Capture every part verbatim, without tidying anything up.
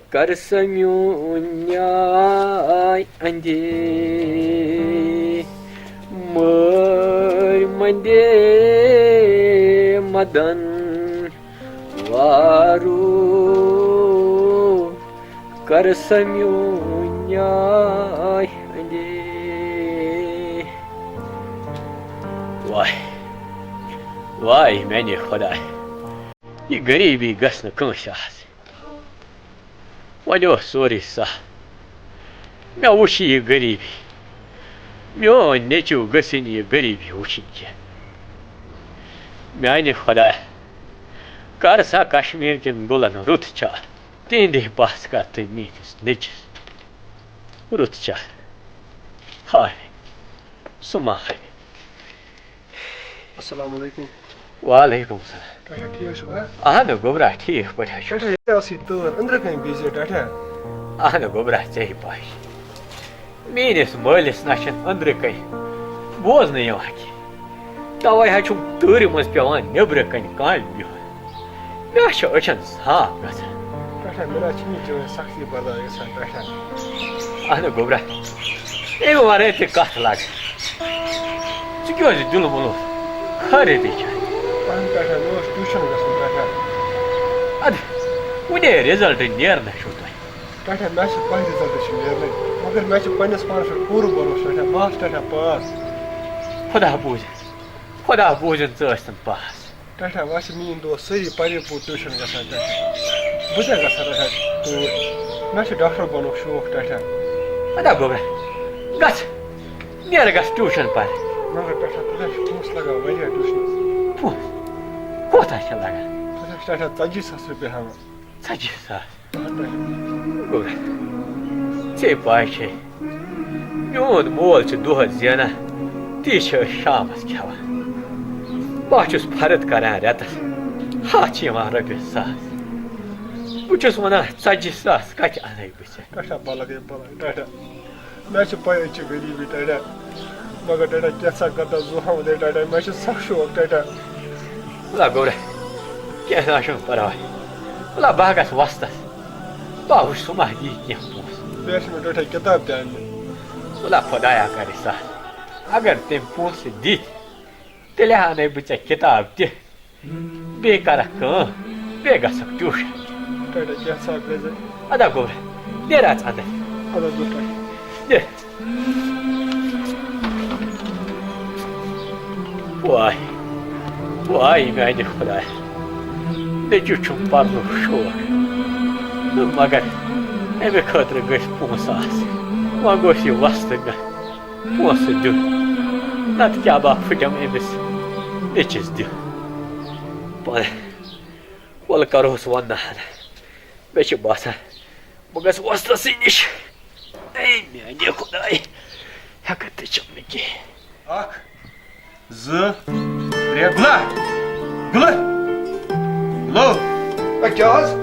کر سا میون نیاے اندے، مٲرۍ مندے مدن وارو، کر سا میون نیاے اندے۔ واے، واے میانہِ خداے، یہِ غریٖبی گٔژھ نہٕ کٲنٛسہِ آسٕنۍ۔ وۄنۍ اوس سورُے سہل۔ مےٚ وٕچھ یہِ غریٖبی۔ میون نیٚچوٗ گٔژھِنۍ یہِ غریٖبی وٕچھِنۍ کینٛہہ۔ میانہِ خۄدایا، کر سا کشمیٖر کٮ۪ن گُلن رُت چار۔ تِہنٛدے پژھ کر تہٕ میٲنِس نیٚچوِس رُت چار۔ ہاے، سُہ ما ہاے۔ السلام علیکم۔ وعلیکم السلام۔ ٹاٹھا ٹھیٖک چھُکھا؟ اہن گوٚبرا، ٹھیٖک پٲٹھۍ حظ چھُ۔ ٹاٹھا، ییٚتہِ ٲسٕے تۭر، أنٛدرٕ کَنۍ بِہزِ ٹاٹھا۔ اہن گوٚبرا، ژےٚ ہے پَے۔ میٛٲنِس مٲلِس نہ چھُنہٕ أنٛدرٕ کَنۍ بوزنہٕ یِوان کینٛہہ۔ تَوَے حظ چھُم تۭرِ منٛز پٮ۪وان نیٚبرٕ کَنۍ کامہِ بِہُن۔ مےٚ چھُ أچھن صاف گژھان۔ ٹاٹھا، مےٚ نہ چھُنہٕ یہِ چٲنۍ سختی برداشت گژھان، ٹاٹھا۔ اہن گوٚبرا، اَمہِ ورٲے تہِ کتھ لگان۔ ژٕ کیٛازِ دِل ووٚلُس؟ خٲرٕے تہِ چھا؟ اہن ٹاٹھا، مےٚ اوس ٹیوٗشن گژھُن، ٹاٹھا۔ اَدٕ، وُنے رِزلٹ نیرنَے چھُو تۄہہِ۔ ٹاٹھا، مےٚ چھِ پَے رِزلٹ چھِ نیرنَے، مگر مےٚ چھِ پنٛنِس پانَس پٮ۪ٹھ پوٗرٕ بھروسہٕ، ٹاٹھا، بہٕ آسہٕ، ٹاٹھا، پاس۔ خۄدا بوٗزِن، خۄدا بوٗزِن، ژٕ ٲسۍتَن پاس۔ ٹاٹھا، وۄنۍ چھِ میٛٲنۍ دوس سٲری پرے پوٗرٕ ٹیوٗشن گژھان، ٹاٹھا۔ بہٕ تہِ گژھٕ ہا، ٹاٹھا، توٗرۍ۔ مےٚ چھُ ڈاکٹر بنُن شوق، ٹاٹھا۔ ادا گوٚبرا، گژھ۔ نیر گژھ ٹیوٗشن پر۔ مگر ٹاٹھا، تَتھ حظ چھِ پونٛسہٕ لگان واریاہ ٹیوٗشنس۔ پونٛسہٕ؟ کوٗتاہ چھِ لگان؟ تَتھ حظ چھِ، ٹاٹھا، ژتجی ساس رۄپیہِ ہٮ۪وان۔ ژتجی ساس؟ اہن ٹاٹھا۔ گوٚبرا، ژےٚ پاے چھے، میون مول چھُ دۄہس زینان، تی چھِ أسۍ شامس کھٮ۪وان۔ بہٕ چھُس فرٕد کران رٮ۪تس، ہتھ چھِ یِوان رۄپیس ساس۔ بہٕ چھُس ونان، ژتجی ساس کتہِ انَے بہٕ ژےٚ؟ ٹاٹھا، بلہ گٔے بلہ، ٹاٹھا۔ مےٚ چھِ پَے، أسۍ چھِ غریٖبی، ٹاٹھا۔ مگر ٹاٹھا، کینٛژھا کر تہٕ زُو ہاوُن دے، ٹاٹھا۔ مےٚ چھِ سخ شوق، ٹاٹھا۔ وَلہ گوٚبرا، کینٛہہ نہ چھُنہٕ پَرواے۔ وَلہ بہٕ ہا گژھٕ وۄستَس۔ بہٕ ہا وٕچھِ، سُہ ما دِیہِ کینٛہہ پونٛسہٕ۔ بیٚیہِ چھِ مےٚ ٹاٹھا کِتاب تہِ اَننہِ۔ وَلہ خۄدایا کَرِ سہل۔ اگر تٔمۍ پونٛسہٕ دِتۍ، تیٚلہِ ہا اَنَے بہٕ ژےٚ کِتاب تہِ۔ بیٚیہِ کَرَکھ کٲم، بیٚیہِ گژھَکھ ٹیوٗشَن۔ ٹاٹھا، کینٛہہ ژھاو کٔرۍزِ۔ اَدا گوٚبرا، نیرٕ اَژ اَندَر۔ اَدٕ حظ، گوٚو ٹاٹھا۔ دِ۔ واے، واے میٛانہِ خۄدایا۔ نیٚچوٗ چھُم پَرنُک شوق۔ مگر اَمہِ خٲطرٕ گٔژھۍ پونٛسہٕ آسٕنۍ۔ وۄنۍ گوٚژھ یہِ وۄستہٕ مےٚ پونٛسہٕ دیُن، نتہٕ کیٛاہ با پھٕٹٮ۪م أمِس نیٚچِس دیُن۔ پَے، وَلہٕ کَرہوس وَننہٕ ہَن۔ مےٚ چھُ باسان، بہٕ گژھٕ وۄستَسٕے نِش۔ اے میٛانہِ خۄداے، ہٮ۪کَتھ تہِ چھَم نہٕ کِہیٖنۍ۔ اَکھ، زٕ، ترٛےٚ، گُلہ، گُلہ، گُلو۔ اے، کیٛاہ حظ؟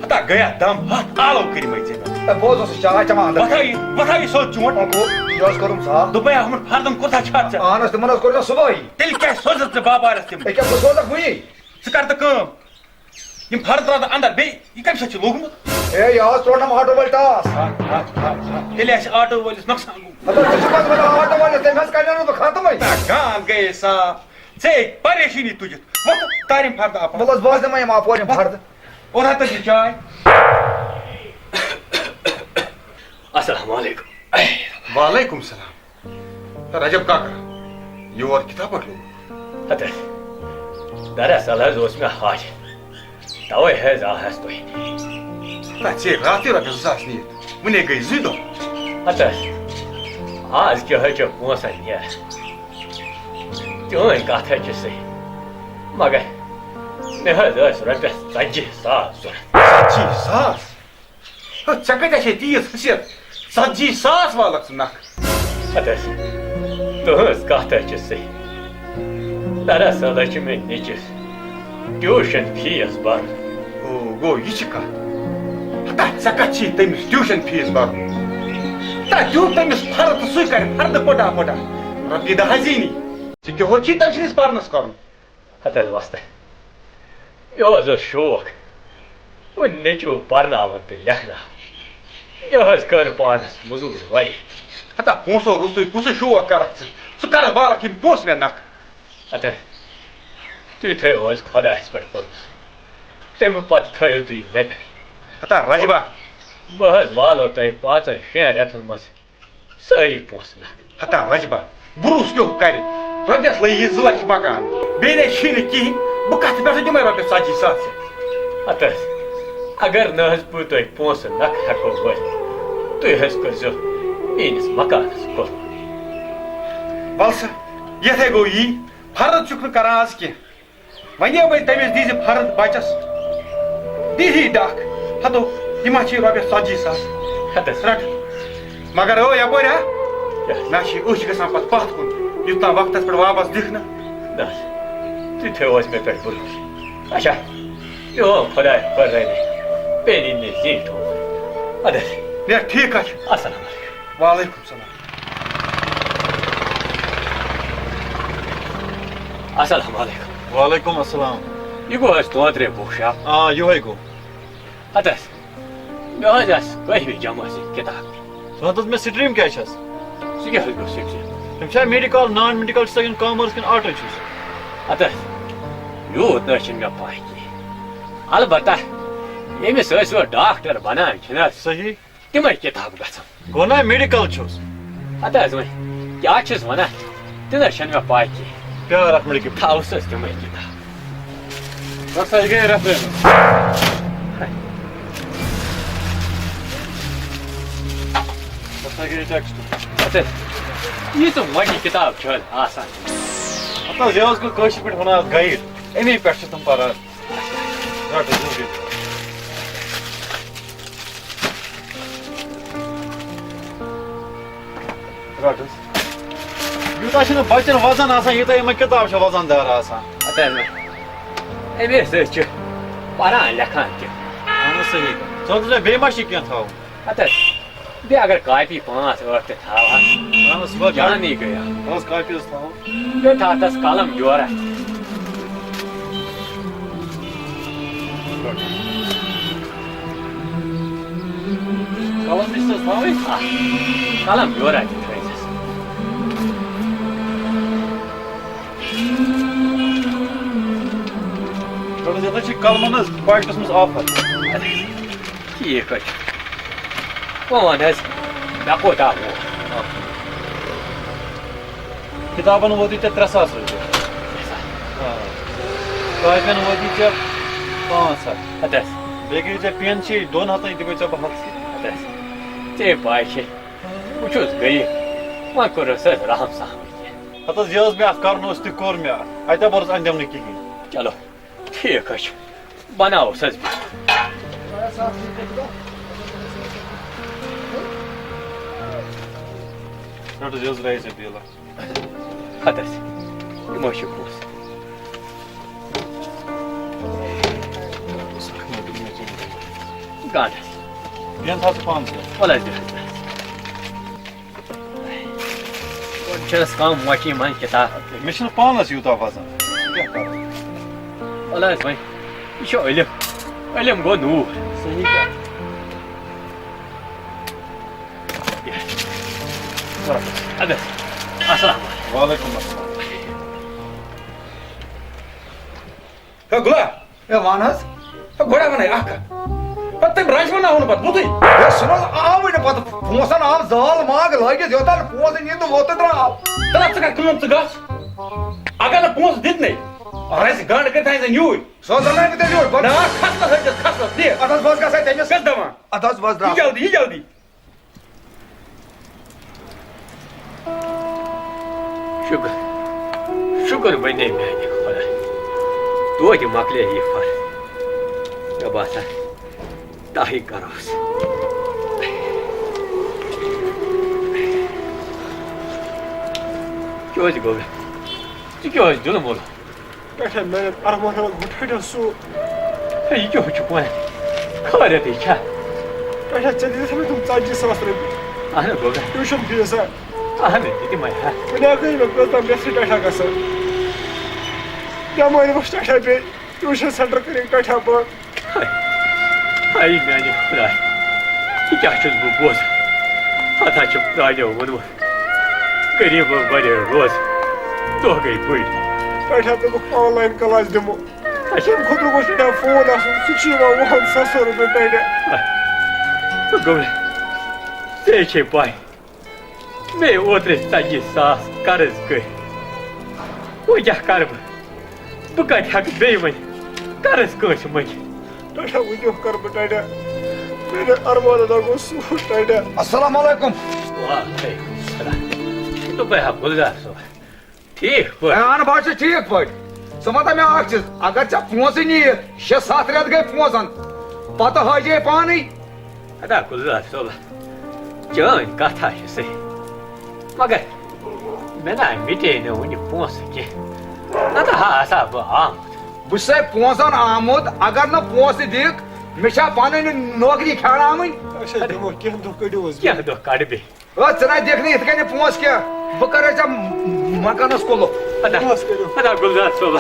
ہتا گٔیا دم، ہتھ آلو کٔرۍ مٕتۍ ژےٚ مےٚ۔ اے، بہٕ حظ اوسُس چاے چٮ۪وان اَندَر۔ وۄتھ ہاو یہِ، وۄتھ ہاو یہِ سیوٚد چون۔ اے، گوٚو، یہِ حظ کوٚرُم صاف۔ دوٚپمَے ہا، ہُمَن فردَن کوٚت حظ چھَتھ ژےٚ؟ اَہَن حظ، تِمَن حظ کوٚر مےٚ صُبحٲیی۔ تیٚلہِ کیٛازِ سوزَتھ ژٕ بابارَس تِم؟ اے، کیٛاہ بہٕ سوزَکھ وٕنی؟ ژٕ کَر تہٕ کٲم، یِم فرد ترٛاو تہٕ اَندَر، بیٚیہِ یہِ کَمہِ سۭتۍ چھُ لوٚگمُت؟ اے، یہِ حظ ترٛوونَم آٹو وٲلۍ ٹاس۔ ہا، ہا، ہا، ہا۔ تیٚلہِ آسہِ آٹو وٲلِس نۄقصان گوٚمُت۔ ہتا، ژٕ چھُکھ حظ وَنان آٹو وٲلِس، تٔمۍ حظ کَڑیو نہٕ بہٕ ختمٕے۔ نہ، گان گٔیے صاف۔ ژےٚ پریشٲنی تُجِتھ۔ وۄتھ، کر یِم فردٕ اَپَر۔ وَلہٕ حظ، بہٕ حظ دِمَے یِم اَپور یِم فردٕ۔ اوٚن ہا تٔتی چاے۔ السلام علیکم۔ وعلیکم السلام۔ رجب کاکا، یور کِتھا پٲٹھۍ لوٚگ؟ ہتہٕ، دراصل حظ اوس مےٚ حاجت، توے حظ آہس تۄہہِ نِش۔ نہ، ژےٚ راتھٕے رۄپیہِ زٕ ساس نِتھ، وُنے گٔے زٕے دۄہ۔ ہتہٕ، آز کیٛاہ حظ چھِ پونٛسن نیران؟ چٲنۍ کتھ حظ چھِ صحیح، مگر مےٚ حظ ٲسۍ رۄپیس ژتجی ساس ضروٗرت۔ ژتجی ساس؟ ہو، ژےٚ کتہِ چھے تیٖژ حیثیت؟ ژتجی ساس والکھ ژٕ نکھٕ۔ ہتہٕ حظ، تُہنٛز کتھ حظ چھِ صحیح۔ دراصل حظ چھُ مےٚ نیٚچوِس ٹیوٗشن فیس برُن۔ او، گوٚو یہِ چھِ کتھ۔ ہتا، ژےٚ کتھ چھُے تٔمِس ٹیوٗشن فیس برُن؟ ہتا، دیُت تٔمِس فرد تہٕ سُے کرِ فردٕ پوٚٹا پوٚٹا۔ رۄپیہِ دَہ حظ یی نہٕ۔ ژےٚ کیٛاہ حظ چھُے تٔمۍ سٕنٛدِس پرنس کرُن؟ ہتہٕ حظ وۄستہٕ، مےٚ حظ اوس شوق، وۄنۍ نیٚچوٗ پرناوان تہٕ لیکھناوان۔ یہِ حظ کٔر پانس مٔزوٗرۍ واریاہ۔ ہتا پونٛسو روٚستُے کُس شوق کرکھ ژٕ؟ ژٕ کرکھ بالکھ یِم پونٛسہٕ مےٚ نکھٕ۔ ہتا تُہۍ تھٲیِو حظ خۄدایس پٮ۪ٹھ بروسہٕ۔ تَمہِ پتہٕ تھٲیِو تُہۍ مےٚ پٮ۪ٹھ۔ ہتا رجبا۔ بہٕ حظ والو تۄہہِ پانٛژن شٮ۪ن رٮ۪تن منٛز سٲری پونٛسہٕ نکھٕ۔ ہتا وجبہ، بروس کیٛاہ کرِ؟ رۄپیس لٔگی زٕ لچھ مکان، بیٚیہِ نے چھی نہٕ کِہیٖنۍ، بہٕ کتھ پٮ۪ٹھ دِمے رۄپیس ژتجی ساس؟ ہتس، اگر نہٕ حظ بہٕ تۄہہِ پونٛسہٕ نکھٕ ہٮ۪کو ؤلِتھ، تُہۍ حظ کٔرۍزیو میٲنِس مکانس کُل۔ ول سا، یتھے گوٚو یی، فرد چھُکھ نہٕ کران از کینٛہہ۔ وۄنۍ یہِ وۄنۍ تٔمِس دیٖزِ فرد بچس، دیٖزِ ڈکھ۔ ہتو، یہِ ما چھِ رۄپیس ژتجی ساس؟ ہتس۔ رٹ۔ مگر او یپٲرۍ ہا، کیٛاہ؟ مےٚ چھِ أچھ گژھان پتہٕ پتھ کُن، یوٚت تام وقتس پٮ۪ٹھ واپس دِکھ نہٕ۔ نہ، تُہۍ تھٲیِو اَسہِ مےٚ پٮ۪ٹھ بروسہٕ۔ اچھا، بیٚہو خۄداے پٲٹھۍ رَنہِ، بیٚیہِ دِنۍ مےٚ زیٖٹھ اوٗرۍ۔ اَدٕ حظ۔ نیر، ٹھیٖک حظ چھُ۔ السلام علیکم۔ وعلیکم السلام۔ السلام علیکم۔ وعلیکم السلام۔ یہِ گوٚو حظ توترے بُک شاپ؟ آ، یِہوٚے گوٚو۔ ہتہٕ حظ، مےٚ حظ آسہٕ کٔہمہِ جمٲژ ہٕنٛز کِتاب۔ ژٕ وَن تہٕ مےٚ stream کیٛاہ چھَس؟ ژٕ کیٛاہ حظ گوٚژھ ییٚتہِ؟ تٔمۍ چھا medical، non medical چھُسا کِنہٕ commerce کِنہٕ arts چھُس؟ ہتہٕ حظ، یوٗت نہٕ حظ چھِنہٕ مےٚ پَے کینٛہہ۔ البتہ ییٚمِس أسۍ یورٕ ڈاکٹر بَنان چھِنہٕ حظ؟ صحیح۔ تِمے کِتاب گژھن۔ گوٚو نا medical چھُس؟ ہتہٕ حظ وۄنۍ کیٛاہ چھِس وَنان؟ تہِ نہ چھَنہٕ مےٚ پَے کینٛہہ۔ پیار اکھ مِنٹ کہِ تھاوُس حظ تِمے کِتاب۔ بس، یہِ گٔے reference۔ بس، یہِ گٔے text۔ ہتہٕ حظ، یہِ ژٕ مۄٹہِ کِتاب چھِ حظ آسان؟ ہتہٕ حظ، یہِ حظ گوٚو کٲشِر پٲٹھۍ وَنان اَتھ guide۔ اَمی پٮ۪ٹھ چھِ تِم پَران۔ رَٹ حظ، یہِ۔ رَٹ حظ۔ یوٗتاہ چھُنہٕ بَچَن وَزَن آسان، یوٗتاہ یِمَن کِتاب چھِ وَزَن دار آسان۔ ہتہٕ حظ، اَمے سۭتۍ چھِ پَران لیکھان تہِ۔ اَہَن حظ، صحیح۔ ژٕ وَن تہٕ مےٚ، بیٚیہِ ما چھِ کینٛہہ تھاوُن؟ ہتہٕ حظ، بیٚیہِ اگر کاپی پانٛژھ ٲٹھ تہِ تھاوہَس، اَہَن حظ، صُبحن جانٕے گٔیو۔ اَہَن حظ، کاپی حظ تھاوو۔ بیٚیہِ تھاو تَس قلم جورہ۔ قلم تہِ چھِ تَس تھاوٕنۍ؟ آ، قلم جورہ تہِ تھٲیزٮ۪س۔ رَٹ حظ، یَتھ حظ چھِ قلمَن حظ pocketس منٛز offer۔ ٹھیٖک حظ چھُ۔ وۄنۍ وَن حظ، مےٚ کوٗتاہ ووت؟ کِتابَن ووتُے ژےٚ ترٛےٚ ساس رۄپیہِ۔ آ۔ کاپیَن ووتُے ژےٚ پانٛژھ ہَتھ۔ اَدٕ حظ۔ بیٚیہِ گٔے ژےٚ pencil دۄن ہَتَن، یہِ دِمَے ژےٚ بہٕ ہَتسٕے۔ اَدٕ حظ۔ ژےٚ پَے چھے، بہٕ چھُس غریٖب، وۄنۍ کوٚرُس حظ رحم سحمٕے کینٛہہ۔ ہَتہٕ حظ، یہِ حظ مےٚ اَتھ کَرُن اوس، تہِ کوٚر مےٚ۔ اَتہِ ہا بوٚرُس اَندٮ۪م نہٕ کِہیٖنۍ۔ چلو۔ ٹھیٖک حظ چھُ، بناوُس حظ بِل۔ رَٹ حظ، یہِ حظ درٛایے ژےٚ بِل اَتھ۔ ہَتہٕ حظ، یِم حظ چھِ پونٛسہٕ۔ گنٛڈ حظ۔ بیٚیہِ تھاو ژٕ پانسٕے۔ وَلہٕ حظ، بیٚہہ حظ، بیٚہہ حظ۔ وۄنۍ چھِ أسۍ کم مۄچی منٛز کِتاب۔ مےٚ چھُنہٕ پانَس یوٗتاہ وزن۔ کیٛاہ کَرٕ؟ وَلہٕ حظ وۄنۍ، یہِ چھُ علم۔ علم گوٚو نوٗر۔ صحیح کَتھ۔ اَدٕ حظ، السلام علیکم۔ وعلیکم السلام۔ ہے غلام، ہے، وَن حظ۔ ہے، گۄڈٕ وَنَے اَکھ کَتھ۔ پَتہٕ تٔمۍ رَجہِ وَناوُن پَتہٕ بُتھٕے۔ ہے، سُہ نہٕ حظ آوٕے نہٕ پَتہٕ۔ پونٛسَن آو زال ماگ لٲگِتھ، یوٚتام نہٕ پونٛسہٕ نِن تہٕ ووتُے درٛاو۔ تَلہٕ ژٕ کَر کٲم، ژٕ گژھ۔ اگر نہٕ پونٛسہٕ دِتۍ نَے، رَزِ گنٛڈ کٔرِتھ تھاوِ زَن یوٗرۍ۔ سُہ حظ زَنہٕ بہٕ تیٚلہِ یوٗرۍ۔ نہ، کھَس نہ ۂٹِس، کھَس نہ، دِ۔ اَدٕ حظ، بہٕ حظ گژھٕ تٔمِس۔ کٔژ دَوان؟ اَدٕ حظ، بہٕ حظ یہِ درٛاس۔ جلدی، یہِ جلدی۔ شُکر، شُکر بنے میانہِ خۄدایہِ، توتہِ مۄکلے یہِ فرض۔ مےٚ باسان، تۄہے کرو سُہ۔ کیٛازِ گوٚو مےٚ؟ ژٕ کیٛازِ دیُنمُل؟ پٮ۪ٹھٕ میانٮ۪ن ارمانن ہُنٛد ٹھٹھٮ۪ن سُہ۔ ہے، یہِ کیٛاہ چھُکھ وَنان؟ خٲریتٕے چھا؟ پٮ۪ٹھٕ ژےٚ دِتھ مےٚ تِم ژتجی ساس رۄپیہِ۔ اہن حظ، گوٚو مےٚ۔ Tuition fees ہا؟ اہن حظ، یہِ تہِ مَے ہا۔ وۄنۍ ہا گٔے مےٚ کٔژ تام مےٚ سۭتۍ ٹٮ۪ٹھا گژھان۔ بٮ۪مٲرۍ ؤژھ ٹٮ۪ٹھا بیٚیہِ۔ Tuition centre کٔرِکھ ٹٮ۪ٹھا بنٛد۔ ہے۔ اے میانہِ خداے، یہِ کیٛاہ چھُس بہٕ بوزان؟ ہتا چھُ پرٛانیو ووٚنمُت، غریٖبو بَرے روزٕ، دۄہ گٔے بٔڑۍ۔ پٮ۪ٹھٕ ہا دوٚپُکھ آن لاین کلاس دِمو۔ اچھا۔ تَمہِ خٲطرٕ گوٚژھ مےٚ فون آسُن، سُہ چھُ یِوان وُہَن ساسَن رۄپیہِ پٮ۪ٹھٕ۔ آ، گوٚبرِ، ژےٚ چھے پَے، مےٚ اوترَے ژَتجی ساس قرض کٔرۍ۔ وۄنۍ کیٛاہ کَرٕ بہٕ؟ بہٕ کَتہِ ہٮ۪کہٕ بیٚیہِ وۄنۍ قرض کٲنٛسہِ مٔنٛگِتھ؟ ٹاٹا، وۄنۍ کیٛاہ کَرٕ بہٕ ٹاٹا؟ میٛانہِ ارمانہٕ لَگو سوٗر ٹاٹا۔ السلام علیکم۔ وعلیکم السلام۔ دوٚپمَے ہا گُلزار صٲب، ٹھیٖک پٲٹھۍ؟ اے، اہن، بہٕ حظ چھُس ٹھیٖک پٲٹھۍ۔ ژٕ وَن تہٕ مےٚ اَکھ چیٖز، اگر ژےٚ پونٛسہٕ نِیہِ، شےٚ ستھ رٮ۪تھ گٔے پونٛسَن، پَتہٕ حٲجے پانٕے۔ ادا گُلزار صٲب، چٲنۍ کَتھ ہا چھِ صحیح، مگر مےٚ نہ مِٹے نہٕ وُنہِ پونٛسہٕ کینٛہہ، نَتہٕ ہا آسہٕ ہا بہٕ آمُت۔ بہٕ چھُسے پونٛسَن آمُت، اگر نہٕ پونٛسہٕ دِکھ، مےٚ چھا پَنٕنۍ نوکری کھیٛاڑاوٕنۍ؟ أسۍ حظ دِمو کینٛہہ دۄہ، کٔڑِو حظ۔ کینٛہہ دۄہ کَڑٕ بیٚیہِ۔ او، ژٕ نہ دِکھ نہٕ یِتھ کٔنۍ پونٛسہٕ کینٛہہ، بہٕ کَرے ژےٚ مکانَس قُلُف۔ ادا، پونٛسہٕ کٔرِو۔ ادا گُلزار صٲبہ،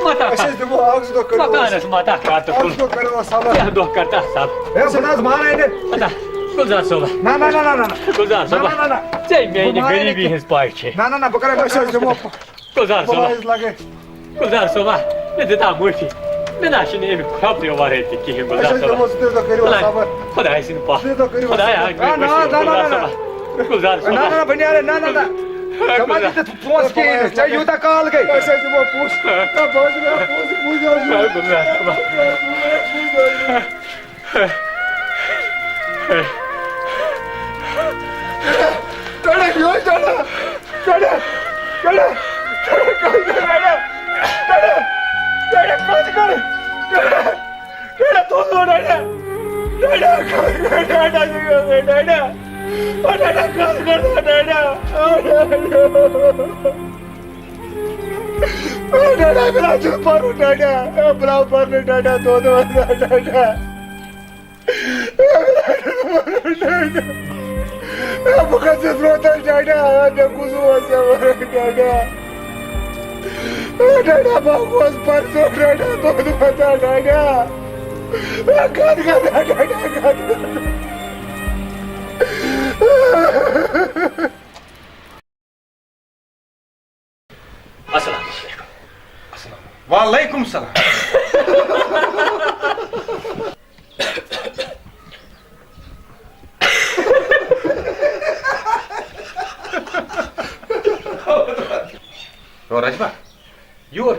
متا أسۍ حظ دِمو اَکھ زٕ دۄہ، کٔرِو حظ۔ مکانَس متا کَر تہٕ اَکھ زٕ دۄہ، کٔرِو حظ صبر۔ کینٛہہ دۄہ کَر تہٕ صبر۔ ہے، بہٕ نہ حظ مانَے نہٕ۔ ادا، گُلزار صٲبہ۔ نہ، نہ، نہ۔ گُلزار صٲبہ۔ نہ، نہ، نہ، نہ۔ ژےٚ میٛانہِ بہٕ مانَے نہٕ غریٖبی کینٛہہ۔ ہِنٛز پَے چھے۔ نہ، نہ، نہ، بہٕ کَرے أسۍ حظ مکانَس دِمو۔ قُلُف۔ گُلزار صٲبہ، مےٚ دِژ مُفتٕے۔ مےٚ نہ چھُنہٕ اَمہِ خۄفتہِ وَرٲے تہِ کِہیٖنۍ، گُلزار صٲبہ۔ أسۍ حظ دِمو زٕ ترٛےٚ دۄہ، کٔرِو حظ صبر۔ خۄداے سٕنٛدِ پَتھ۔ زٕ دۄہ کٔرِو حظ خۄدایا، صبر۔ نہ، نہ، نہ، نہ، نہ۔ گُلزار صٲبہ۔ نہ، نہ، نہ، بہٕ نیرٕ، نہ، نہ، نہ۔ ژٕ مہ دِ تِتھ پونٛسہٕ کِہیٖنۍ نہٕ۔ ژےٚ یوٗتاہ کال گٔے۔ أسۍ حظ دِمو پونٛسہٕ۔ نہ، بہٕ حظ دِمو پونٛسہٕ، بوٗزِو حظ۔ گُلزار صٲبہ۔ ڈاڈا، یہِ اوس ڈاڈا۔ ڈاڈا، ڈاڈا، ڈاڈا، کَتھ کَرٕ ڈاڈا؟ ڈاڈا، ڈاڈا، کَتھ کَرٕ؟ ڈاڈا، ڈاڈا، توٚت وَن ڈاڈا۔ ڈاڈا، کَتھ کَرٕ ڈاڈا؟ ڈاڈا، او ڈاڈا، کَتھ کَرٕ ڈاڈا؟ او ڈاڈا۔ او ڈاڈا، بلاو چھُنہٕ پَرُن ڈاڈا۔ بلاو پَرنہٕ ڈاڈا، توٚت وَن ڈاڈا۔ بہٕ کَتہِ چھُس روزان ڈاڈا؟ مےٚ کُس اوس یَوان ڈاڈا؟ ڈاڈا، بہٕ گوس پَرزٕ ڈاڈا، دۄد وَتان ڈاڈا۔ کَتھ کَرٕ ڈاڈا، کَتھ کَرٕ؟ السلام علیکم۔ وعلیکم السلام۔ او رجبہ، یور